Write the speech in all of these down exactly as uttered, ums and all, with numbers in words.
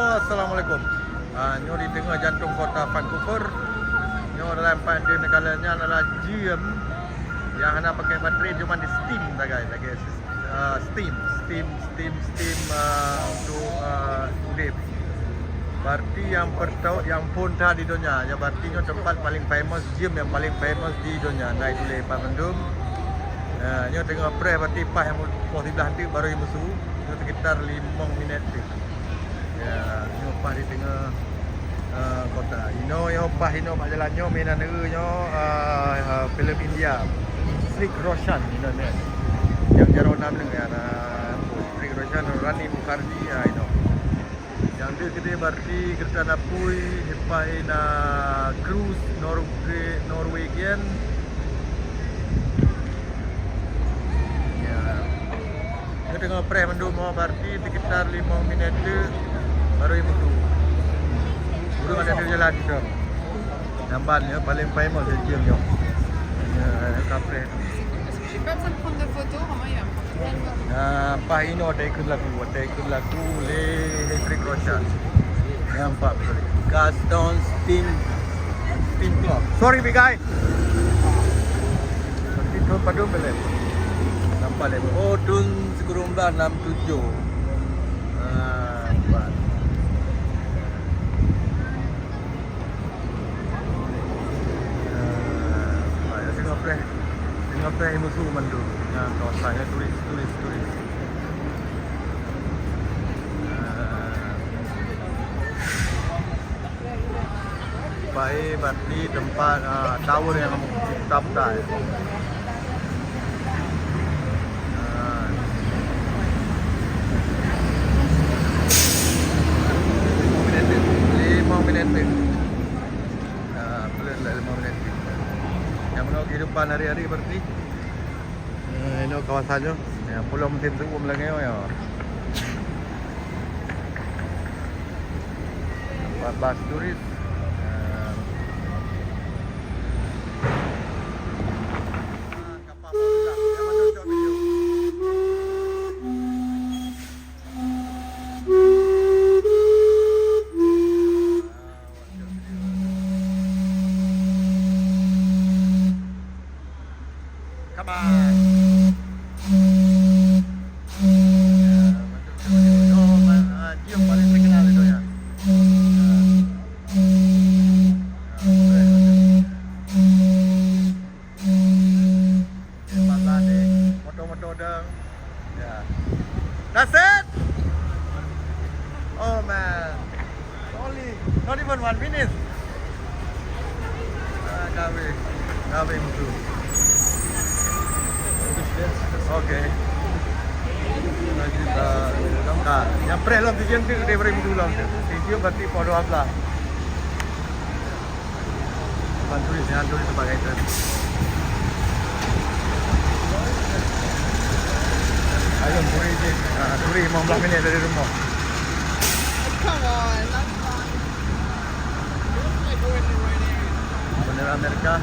Assalamualaikum. Ah, nyoe di teungoh jantong kota Vancouver. Nyoe dalam pat di neugara nyan adalah gym nyang hana pakai baterai, cuma di-steam sagai, lagèe, ah, steam, steam, steam, steam, ah, untuk, ah, udép. Berarti nyang pertau-, nyang phôn that di donya, ya, berarti nyoe tempat paling famous, gym nyang paling famous di donya. Na ituléh pat mandum. Ah, nyoe teungoh preh, berarti paih nyang poh siblaih teuk baru meusu. Nyoe sekitar limong minit teuk. Ya, nyoe paih di teungoh, eh, kota. Inoe, nyoe paih inoe bak jalan nyoe, meunan nyoe, eh, eh, filem India. Hrithik Roshan inoe nyan. Nyang jaroe nam nyoe, ya, na, Hrithik Roshan, Rani Mukherjee, ya, inoe. Nyang deuh keudeh berarti keureuta na apui, leupah na cruise, Norwe-, Norwegian. Ya. Nyoe teungoh preh mandum, oh, berarti sekitar limong minit teuk baru meusu. Ureueng ada di jalan tu. Nampak nyoe paling famous di gym nyoe. Ya, ka preh. Je peux me prendre des photos, comment il y a un problème ? Ah, paih inoe watèe kheun lagu, watèe kheun lagu lé Hrithik Roshan. Nampak beutôi. Gaston Steam, Steam Club. Sorry, big guy. Tapi thôn padum bèk lé. Nampak lé. Oh, thôn sikureueng blaih nam tujoh. Ah, nampak. Ah, ya, singoh preh. Singoh preh meusu mandum. Nah, kawasan nyan turis, turis, turis. Ah. Baik, berarti tempat, ah, tower nyang buta-buta, ya. Ah. Limong minit teuk. Limong minit teuk. Ah, belum lah limong minit teuk. Nyang meunoe kehidupan hari-hari berarti. Eh, inoe kawasan nyoe. Ya, pulo musim seuuem lagèe nyoe, ya. Tempat bas turis. Eh, kapal pun dah. Yang mana tu video? Come on. Oh, ma-, ah, dia paling terkenal itu ya. Ah. Ah, boleh. Tempat landing, motor-motor dong. Ya. That's it. Oh man. Only, not even one minute. Ah, kawé. Kawé mutu. Oke. Nah, kita, ah, yang preh lom tujuan tu, dia beri mutu lom tu. Tujuan berarti podo abla. Bukan turis, yang turis sebagai turis. Ayo, turis je. Ah, turis lima belas minit dari rumah. Come on, that's fine. Bendera Amerika.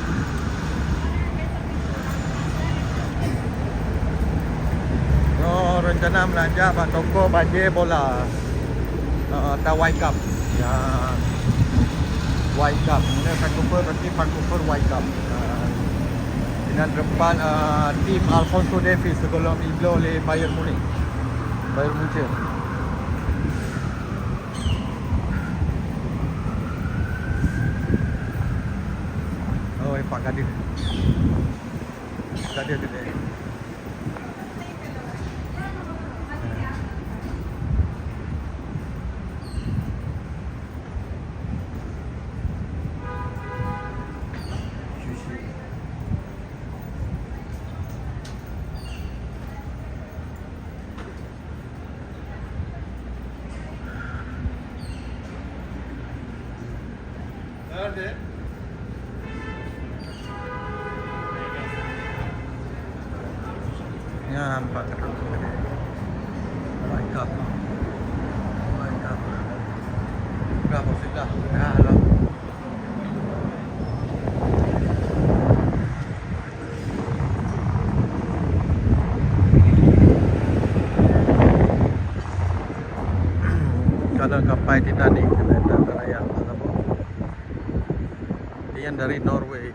Oh, rencana belanja bak toko bajèe bola. Uh, ta White Cup. Ya. White Cup. Ini Vancouver, berarti Vancouver White Cup. Uh, dengan depan, uh, tim Alphonso Davies sebelum ibloe oleh Bayern Munich. Bayern Munchen. Oh, eh, Pak Kadir. Pak Kadir tu dia. Ya, nampak terus. Mantap. Mantap. Dah, positif dah. Dah lah. Ka Dalam kapai Titanic, kereta raya, apa? Dia dari Norway.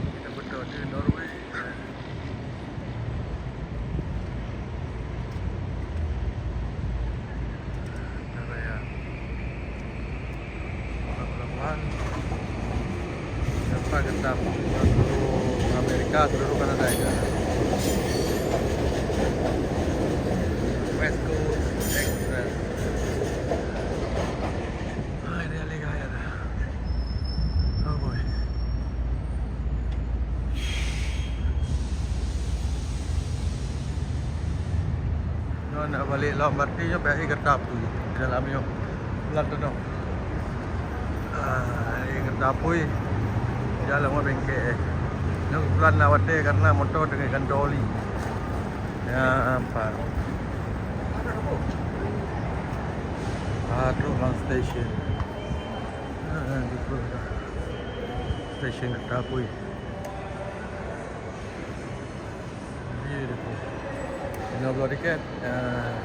Kita betul di Norway. Apa ya? Mudah-mudahan dapat kita seluruh Amerika, seluruh Kanada ya. West Coast Express. Hai, dia lagi kaya dah. Oh boy. Nyoe nak balik lom, berarti nyoe payah ié keureuta apui dalam nyoe. Pelan tu nyoe. Ah, ié keureuta apui. Jalan ngon bengke. Nyoe pelan nak watèe karena moto teungoh gantoe oli. Ya, nampak. Ah, trok lam station. Ah, betul dah. Station keureuta apui. Beautiful. Lima puluh tiket. Ah.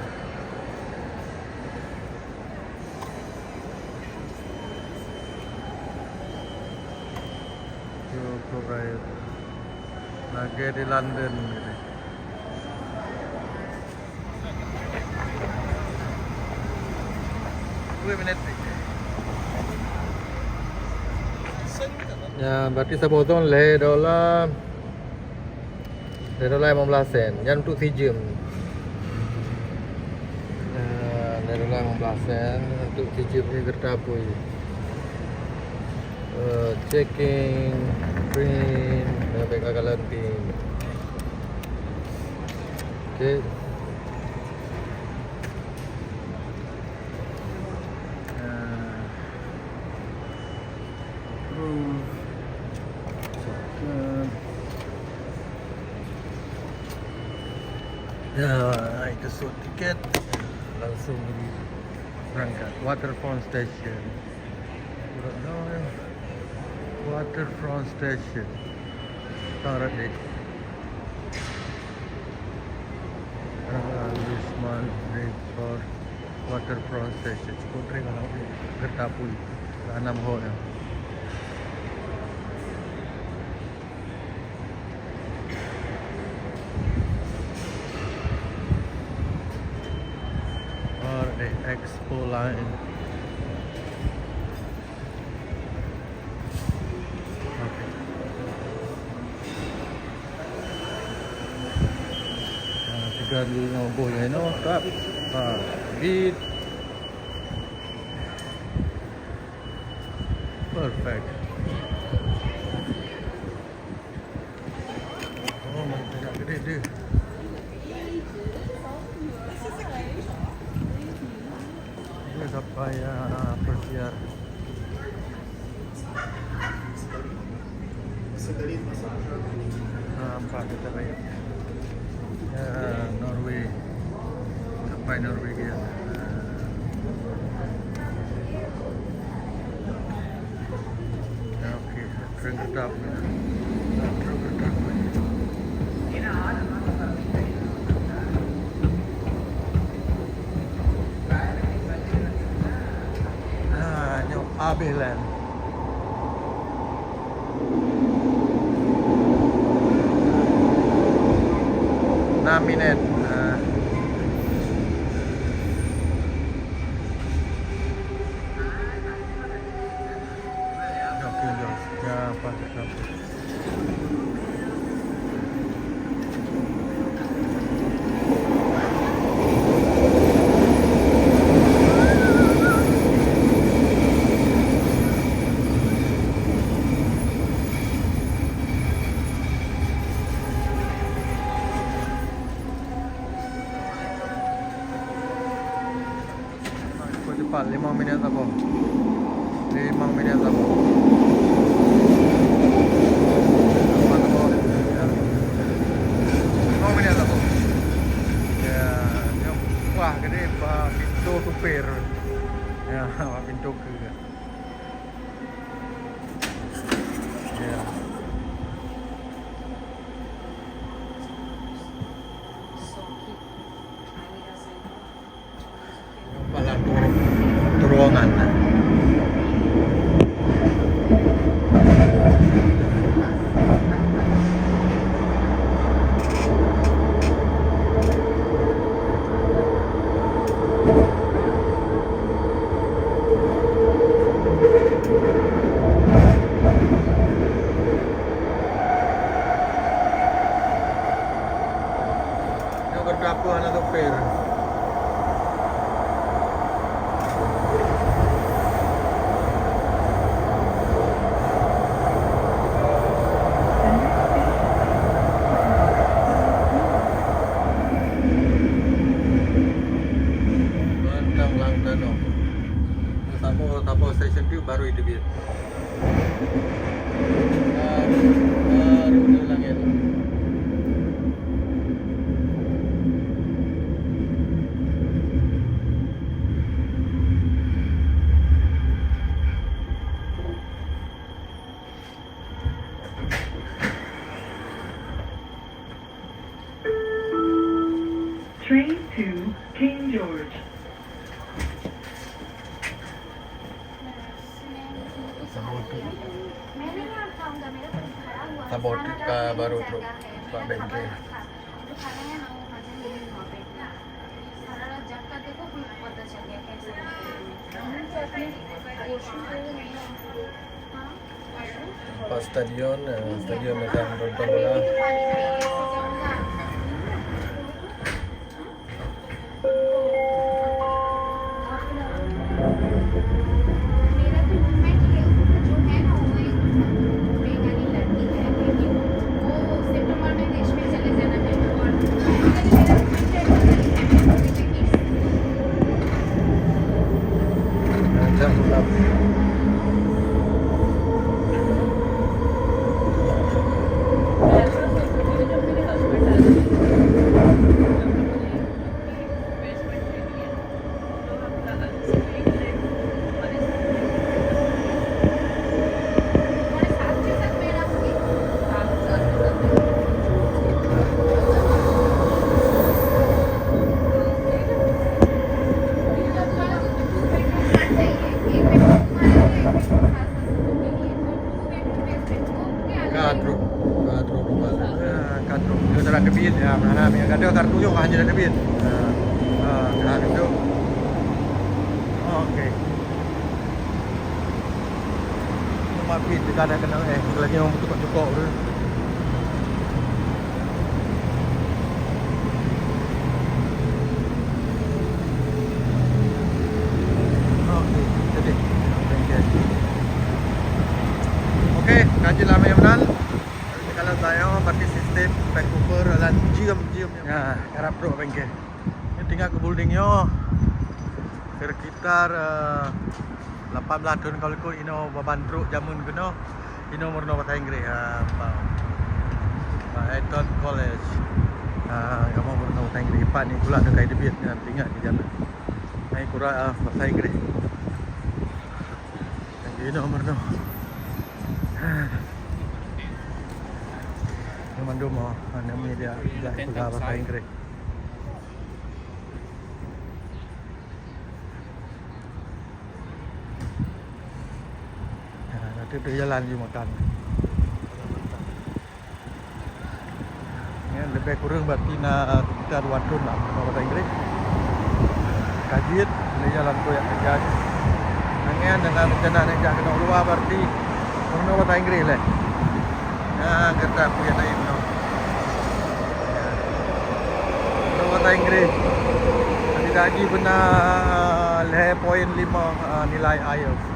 Cukup rayeuk. Lagèe di London gitu. Dua minit. Ya, berarti saboh thôn lhèe dolar. Lhèe dolar limong blaih sen. Nyan untuk sijeuem. Ya, lhèe dolar limong blaih sen untuk sijeuem ié keureuta apui. Eh, checking, print, dan bengkakalan pin. Okey. Eh, approve. Checking. Ya, itu surat tiket. Langsung berangkat. Waterfront Station. Waterfront Station. Tang rot deh. Ah, Richmond Airport, Waterfront Station. Cukup ring kalau keureuta apui. Anam ho ya. Or the Expo Line. Okey. Ah, tiga lima boh ya, no, tak. Ah, beat. Perfect. Oh, mereka nak gede dia. Dia sampai, ah, Persia. Ah, nampak kita lain. Ya, Norway. Sampai Norwegia. Ya, okey. Trön geutap. Trön geutap. Ah, nyoe abéh lom. Enam minit. Ah. Oke, jauh. Ya, pas, pas. Cukup cepat, lima minit saboh. Pintoe keue. Ya. Kepala turungan. Nyoe keudroe peue hana sopir. Mantong lam tanoh. Saboh, saboh stesen tu baru iteubiet. Baru, baru di langit. Train to King George. Saboh tu. Saboh tu ka baru trok bak bengkel. Pas stadion, eh, stadion macam nonton bola. Ka trok, ka trok rupa. Ah, ka trok. Dia dah teubiet. Ya, mana ni? Ada kartu juga hanya dah teubiet. Ah, ah, ka trok. Okey. Mak pit dekat dah kena, eh, lagi orang bertukar-tukar tu. Okey, jadi. Okey, kaji lama yang benar. Kalau saya berarti sistem Vancouver dan jam-jam yang, ya, harap trok bengkel. Ini tinggal ke building nyoe. Sekitar, eh, lapan belas thon ka likot inoe ban trok jameun keunoe. Inoe meurunoe bahasa Inggréh, ha, bak, bak Eton College. Ha, kamoe meurunoe bahasa Inggréh. Pat ni pula teuka teubiet, ha, teuingat keu jameun. Hai kurang, ah, bahasa Inggréh. Inoe meurunoe. Ha. Nyoe mandum, oh, aneuk miet jak, jak peugah bahasa Inggréh. Nah, nanti tu jalan you makan. Ya, lebih kurang berarti na sekitar dua thon lah, bahasa Inggréh. Ka jeuet, lé jalan tu jak kerja. Angen dengan rencana nak jak keunoe luwa berarti meurunoe bahasa Inggréh lé. Nah, gata aku yang lain tu. Meurunoe bahasa Inggréh. Tadi dah haji beuna lhèe poin lima, ah, nilai IELTS.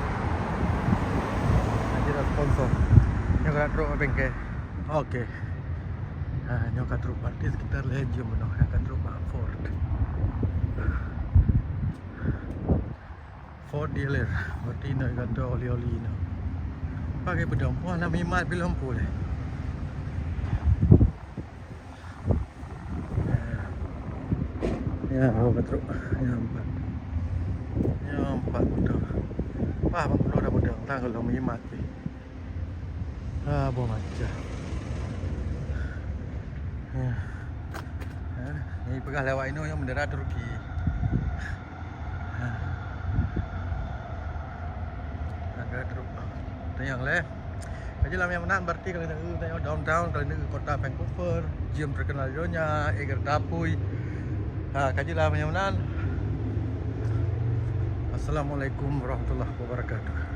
Haji dah sponsor. Nyoe ka trok bengkel. Okey. Ha, nyoe ka trok berarti sekitar lhèe jeuem bunoe, nyoe ka trok bak Ford. Ford dealer, berarti na gata oli-oli na. Pakai pedang, wah, na mimat bilom puleh. Ya, oh, ka trok. Ya, empat. Nyoe empat moto. Pah, empat moto dah moto. Entah kalau meujimat pih. Ah, boh macam. Ya. Ha, ni peugah lewat inoe nyang bendera Turki. Ha. Bendera Turki. Tanyong leh. Kaji lam nyang meunan berarti kalau nak tengok downtown, kalau nak kota Vancouver, gym terkenal di donya, Eger Tapui. Ha, kaji lam nyang meunan. Assalamualaikum warahmatullahi wabarakatuh.